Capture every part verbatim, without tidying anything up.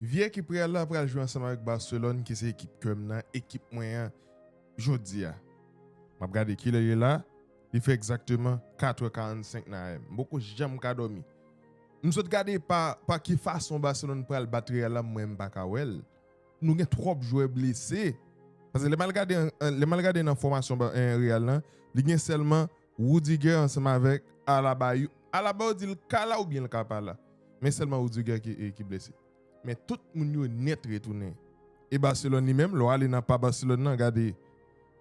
Vye ekip Real la pral jwe ansanm avèk Barcelone, ki se ekip kè m nan, ekip mwen an, jodi a. M ap gade kilè l ye la, li fè egzakteman kat è karannsenk nan a m. M poko janm ka dòmi. M sot gade pa, pa ki fason Barcelone pral bat Real la, mwen m pa ka wè l. Nou gen twòp jwè blese. Paske lè m al gade, lè m al gade nan fòmasyon Ba- eh, Real lan, li gen sèlman Rudiger ansanm avèk Alaba. Yo- Alaba yo di l ka la oubyen l ka pa la. Men sèlman Rudiger ki, eh, ki blese. Men tout moun yo nèt retounen. E Barcelone li menm, lè w ale nan pa Barcelone nan, gade.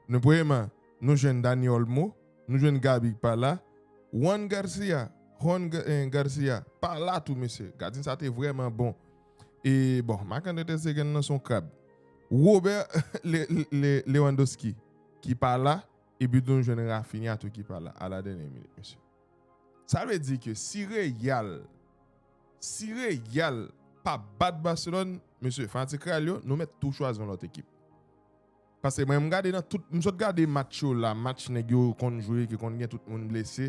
Nou premyèman, nou jwenn Dani Olmo, nou jwenn Gabi ki pa la, Juan Garcia, Juan Ga- eh, Garcia, pa la tou mesye. Gadyen sa te vrèman bon. E bon, Marc-André ter Stegen nan se yon krab. Robert Le- Le- Lewandowski, ki pa la, epi tou nou jwenn Raphinha tou ki pa la, a la dènyè minit, mesye. Sa vle di ke si Real, si Real pa bat Barcelone, mesye, fanatik Real yo, nou mèt tou chwazi yon lòt ekip. Paske mwen, m gade nan tout, m sot gade match yo la, match nèg yo konn jwe, ki konn gen tout moun blese.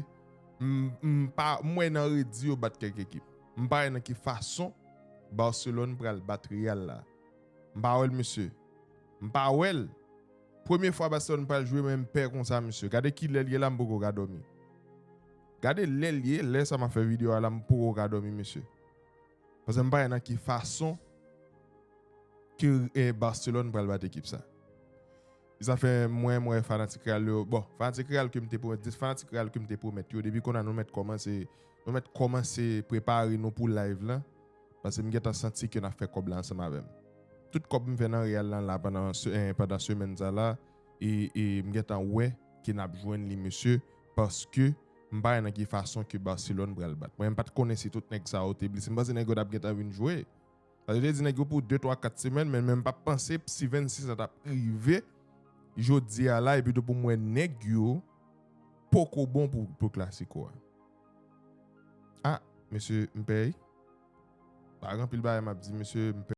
M, m pa, m wè nan redi yo bat kèk ekip. M pa wè nan ki fason Barcelone pral bat Real la. M pa wè l, mesye. M pa wè l. Premye fwa Barcelone pral jwe, men m pè konsa, mesye. Gade kilè l ye la, m poko ka dòmi. Gade lè l ye, lè sa m ap fè videyo a la, m poko ka dòmi, mesye. Paske m pa wè nan ki fason ke eh, Barcelone pral bat ekip sa. E sa fè mwen, mwen fanatik Real yo. Bon, fanatik Real ke m te pwomèt, dis fanatik Real ke m te pwomèt yo. Depi kounye a nou mèt kòmanse, nou mèt kòmanse prepare nou pou live lan. Paske m gentan santi ke n ap fè kòb la ansanm avè m. Tout kòb m fè nan Real lan la pandan, se- eh, pandan semèn sa la, e, e m gentan wè ke n ap jwenn li, mesye, paske m pa wè nan ki fason ke Barcelone pral bat. Mwen, m pa t konnen si tout nèg sa yo te blese. M panse nèg yo t ap gentan vin jwe. Sa vle di nèg yo pou de, twa, kat semèn, men, men m pa panse si vennsis la t ap rive jodi a la, epi tou pou m wè nèg yo poko bon pou, pou klasiko a. Ah, mesye, m pè. Pa gen anpil bagay m ap di, mesye, m pè.